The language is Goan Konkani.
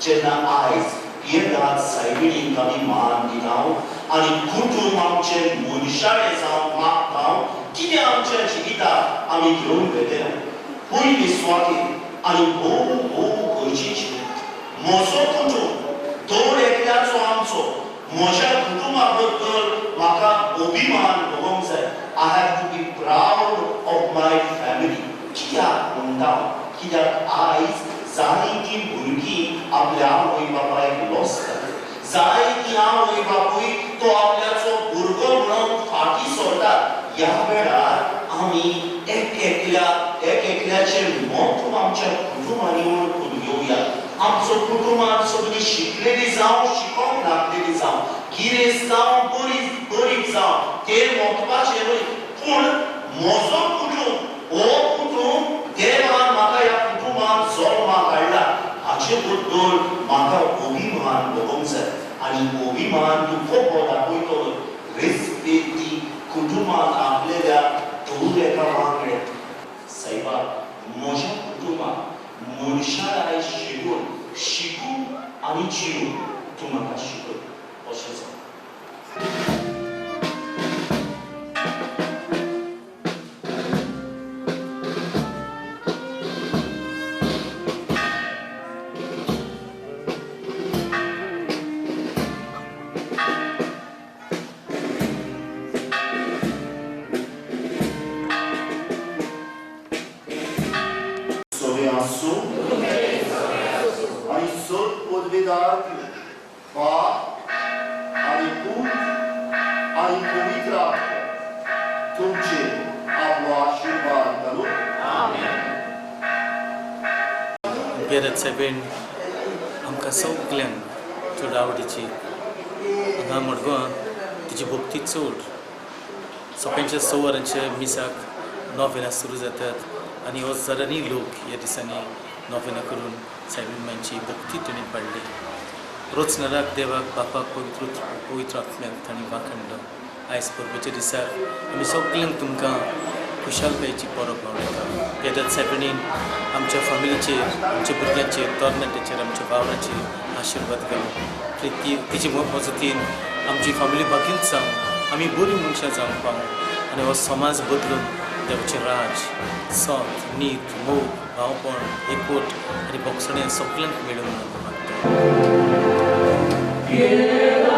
जेन्ना आयज पियेदाद सायबिणीक आमी मान दिता आनी कुटूंब आमचें मनशाळें जावंक मागता, कितें आमच्या जिविताक आमी घेवन वेतले पयली सुवातेर आनी भोव भोव गरजेचें, म्हजो कुटूंब दर एकल्याचो आमचो, म्हज्या कुटुंबा बद्दल म्हाका अभिमान भोगोंक जाय. I have to be proud of my family. कित्याक म्हणटा? कित्याक आयज जायतीं भुरगीं आपल्या आवय बापायक लजतात. जायतीं आवय बापूय तो आपल्याचो भुरगो म्हणून फाटीं सरतात. ह्या वेळार आमी एक एकल्या एक एकल्याचें म्हत्व आमच्या कुटुंबांनी वळखून घेवया. आमचो कुटुंबान सगळीं शिकलेली जावं, शिकोंक नासलेली जावं, गिरेस्त जावं, गरीब गरीब जावं, तें म्हत्वाचें न्हय, पूण म्हजो कुटूंब हो कुटूंब देवान म्हाका ह्या कुटुंबान जल्माक हाडला हाचे बद्दल म्हाका अभिमान भोगोंक जाय. आनी अभिमान तूं कसो दाखयतलो? रेस्पेदी कुटुंबान आपलेल्या दर एका वांगड्या. सायबा, म्हज्या कुटुंबाक मनशाळाय शिकून शिकूं आनी जिवूं तूं म्हाका शिकय. अशें जावं. सोवे आसूं आणि सत पदवेदार बाप आणि पूत आणि पवित्र आत्मो तुमचे आपलो आशीर्वाद घालून. पियेदाद सायबीण आमकां सगल्यांक चड आवडीची. हांगा मडगांवां तिची भक्ती चड. सकाळच्या 6 वरांचे मिसाक नोवेनां सुरू जातात आनी हजारांनी लोक ह्या दिसांनी नोवेनां करून सायबीण मांयची भक्ती तांणी पाडली. रोजनाराक देवाक बापाक पवित्र पवित्र आत्म्याक तांणी वाखणलो. आयज परबेच्या दिसाक आमी सगल्यांक तुमकां खुशालकायेची परब मनयता. पियेदाद सायबिणीन आमच्या फामिलीचेर, आमच्या भुरग्यांचेर, तरणाट्याचेर, आमच्या वावराचेर आशिर्वाद घालूं. ती तिची मजतीन आमची फामिली बाकीच जावं, आमी बरीं मनशां जावंक पावूं आनी हो समाज बदलून देवाचें राज, सत, नीत, मोग, भावपण, एकवट आनी भोगसणें सगल्यांक मेळूं म्हणून मागता. Yeah.